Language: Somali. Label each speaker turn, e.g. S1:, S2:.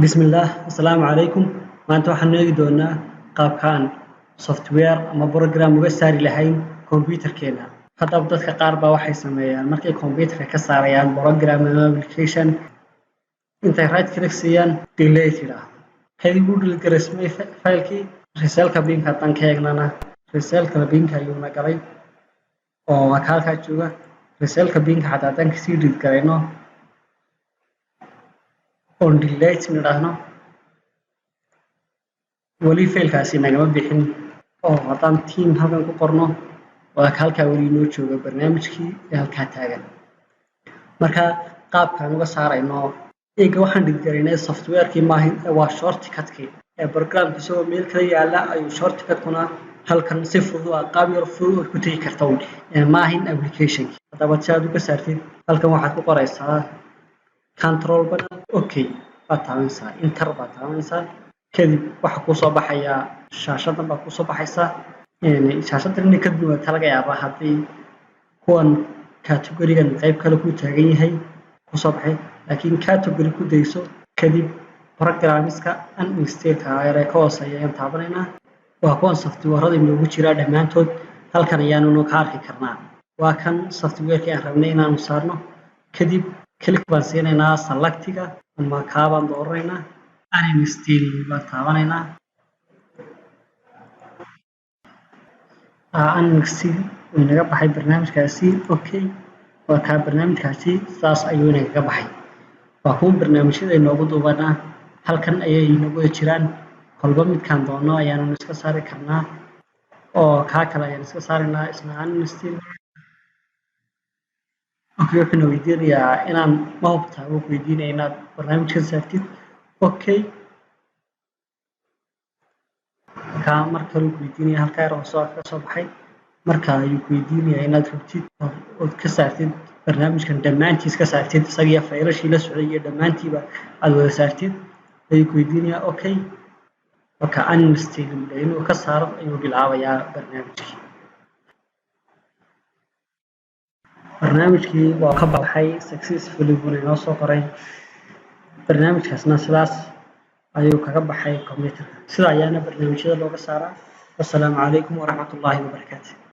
S1: Bismillaah, assalaamu calaykum. Maanta waxaan eegi doonaa qaabkaan software ama program uga saari lahayn computerkeena. Haddaba dadka qaar baa waxay sameeyaan markay computerka ka saarayaan program ama application, intay right click siiyaan, delete yidhaahdo, kadib uu delete gareysmay filekii. Recycle binka haddaan ka eegnana, recycle binka ayuuna galay oo waa ka halkaa jooga. Recycle binka xataa haddaan kasii delete garayno oon delete nidhaahno, weli faylkaasi nagama bixin, oo haddaan team halkan ku qorno, waa ka halkaa weli inoo jooga barnaamijkii ee halkaa taagan. Marka qaabkaan uga saarayno eega, waxaan delete garaynay softwarekii maahin, waa shortcutkii ee programka. Isagoo meel kala yaala ayuu shortcutkuna halkan si fudud ah, qaab yar fudud ood ku tegi karta un, maahin applicationki. Haddaba si aad uga saartid, halkan waxaad ku qoraysaa control panel, okay baad taabanaysaa, enter baad taabanaysaa. Kadib waxaa kuusoo baxayaa shaashadan baa kuusoo baxaysa. Shaashadan inay ka duwanta laga yaabaa haddii kuwan categorygan qayb kale ku taagan yahay kusoo baxay, laakiin category ku dayso. Kadib programmiska uninstallka yar ee ka hooseeya ayaan taabanaynaa. Waa kuwan softwareada inoogu jiraa dhammaantood, halkan ayaanunu ka arki karnaa. Waa kan softwarekii aan rabnay inaanu saarno. Kadib click baan siinaynaa selectiga ama kaabaan dooranaynaa, uninstall baan taabanaynaa. Uninstall wuu inaga baxay barnaamijkaasi. Okay, waa kaa barnaamijkaasi, saas ayuu inagaga baxay. Waa kuwa barnaamijyada inoogu duubanaa, halkan ayay inoogu wada jiraan. Kolba midkaan doono ayaanu iska saari karnaa, oo kaa kale ayaan iska saaraynaa isna, uninstall. Okay, wuxuuna weydiinayaa inaan ma hubtaa, wuu ku weydiinaya inaad barnaamijkan saartid. Okay, markaa mar kale ku weydiinaya, halkaa yar hoose ka soo baxay. Marka ayuu ku weydiinayaa inaad hubtid ood ka saartid barnaamijkan dhammaantiis, ka saartid isagiyo faylashii la socday iyo dhammaantiiba aad wada saartid ayuu ku weydiinayaa. Okay, marka uninstall inuu ka saaro ayuu bilaabayaa barnaamijkii. Barnaamijkii waa ka baxay successfully buuna inoo soo qoray. Barnaamijkaasna sidaas ayuu kaga baxay computerka. Sida ayaana barnaamijyada looga saaraa. Wassalaamu calaykum waraxmatullaahi wabarakaatu.